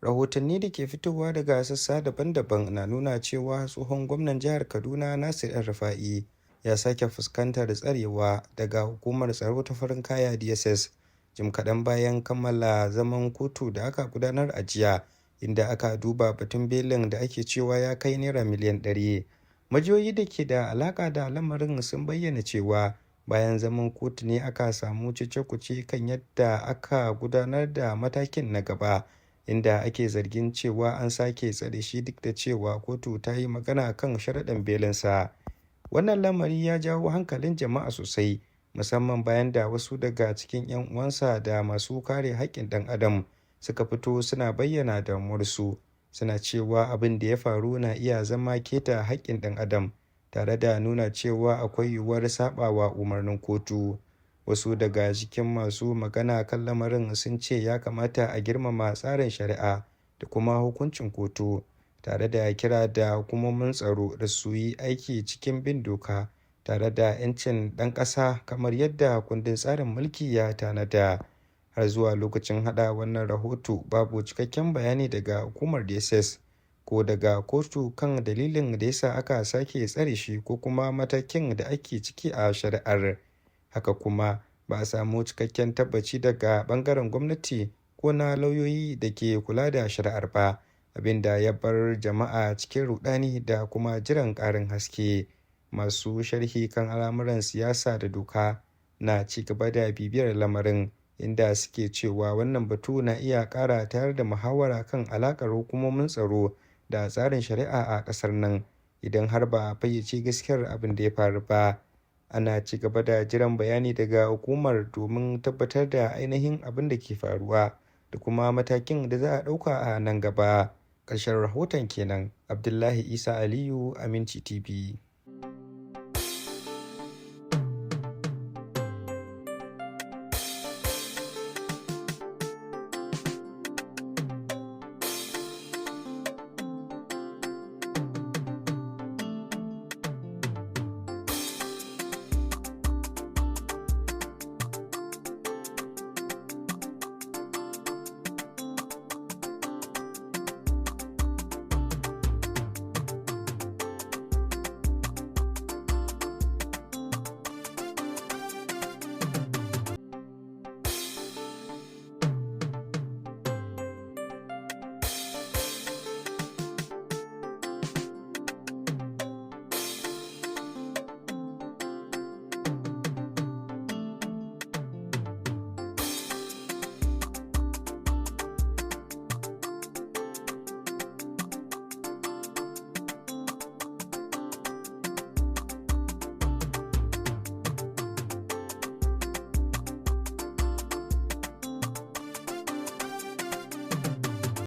Rahotanni da ke fitowa daga sassa daban-daban na nuna cewa tsohon gwamnan jihar Kaduna Nasir El-Rufa'i ya sake fuskantar tsarewa daga hukumar tsaro ta farin kaya DSS jim kaɗan bayan kammala zaman kotu da aka gudanar a jiya, inda aka duba batun belin da ake cewa ya kai naira miliyan 100. Majiyoyi da ke da alaƙa da lamarin sun bayyana cewa bayan zaman kotu ne aka samu cece-kuce kan yadda aka gudanar da matakin na gaba, inda ake zargin cewa an sake tsare shi duk da cewa kotu ta yi magana kan sharaɗin belinsa. Wannan lamari ya jawo hankalin jama'a sosai, musamman bayan da wasu daga cikin 'yan uwansa da masu kare haƙƙin ɗan adam suka fito suna bayyana damuwarsu, suna cewa abin da ya faru na iya zama keta haƙƙin ɗan adam, tare da nuna cewa akwai yiwuwar saɓawa umarnin kotu. Wasu daga cikin masu magana kan lamarin sun ce ya kamata a girmama tsarin shari'a da kuma hukuncin kotu, tare da kira da hukumomin tsaro da su yi aiki cikin bin doka tare da 'yancin ɗan ƙasa kamar yadda kundin tsarin mulki ya tanada. Har zuwa lokacin haɗa wannan rahoto, babu cikakken bayani daga hukumar DSS ko daga kotu kan dalilin da ya sa aka sake tsare shi ko kuma matakin da ake ciki a shari'ar. Haka kuma, ba a samu cikakken tabbaci daga ɓangaren gwamnati ko na lauyoyi da ke kula da shari'ar ba, abin da ya bar jama'a cikin ruɗani da kuma jiran ƙarin haske. Masu sharhi kan al'amuran siyasa da doka na ci gaba da bibiyar lamarin, inda suke cewa wannan batu na iya ƙara tayar da muhawara kan alaƙar hukumomin tsaro da tsarin shari'a a ƙasar nan idan har ba a fayyace gaskiyar abin da ya faru ba. Ana ci gaba da jiran bayani daga hukumar domin tabbatar da ainihin abin da ke faruwa da kuma matakin da za a ɗauka a nan gaba. Ƙarshen rahoton kenan. Abdullahi Isa Aliyu, Aminci TV.